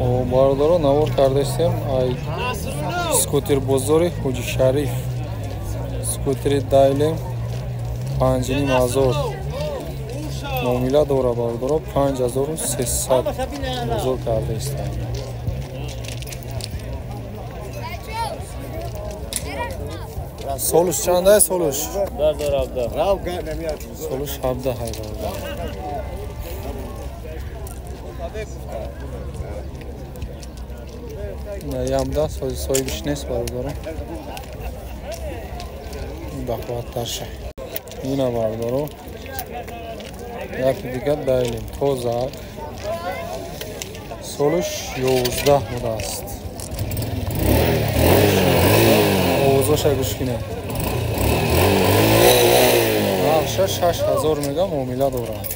Бародаро, навор кардастем ай скутер бозори Ҳоҷи Шариф. Скутери Дайлем 5500 муомила дора бародаро, 5300 бозор кардаистем. Солуш чанд аст солуш? 2017. Солуш 17 ҳай бародар. Ямда соҳибиш нест бародаро. Бақувваттарша. Ина бародаро. Яки дигар Дайлем тоза. Солуш 11 будааст. Овозоша гӯш кунед. Нархша 6000 мега муомила дорад.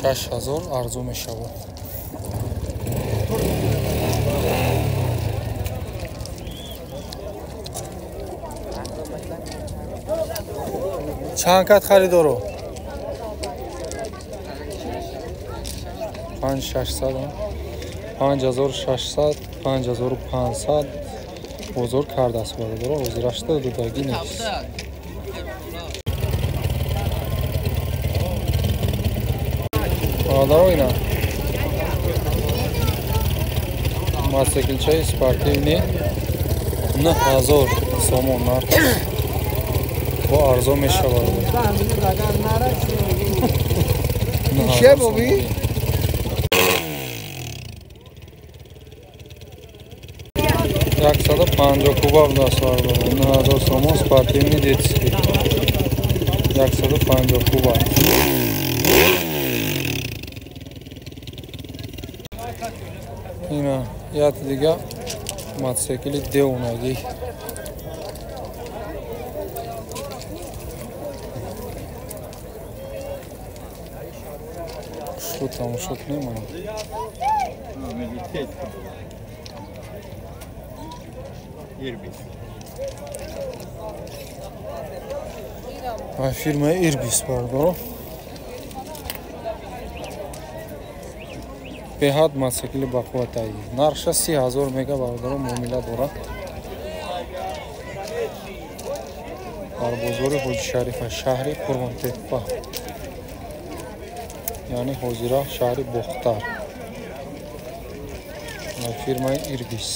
6000 арзу мешавад. Чанд кат харидоро? 5600, 5600, 5500 бозор кардааст бародаро. Ҳозирашта додагӣ нест. Бародаро, ина мотоциклчаи спортивный 9000 сомон нарх бо арзон мешавад. Чие боби? 150 куба будааст бародаро. 9000 сомон спортивный детский 150 куба. Ина яти дига мотоцикли девонагӣ. Шу тамошо кунем ана. Фирмаи Ирбис бародаро. Беҳад мотоцикли бақувватаи. Нархша 30000 мега бародаро муомила дорад. Дар бозори Ҳоҷи Шарифа, шаҳри Қурғонтеппа, яъне ҳозира шаҳри Бохтар. Фирмаи Ирбис.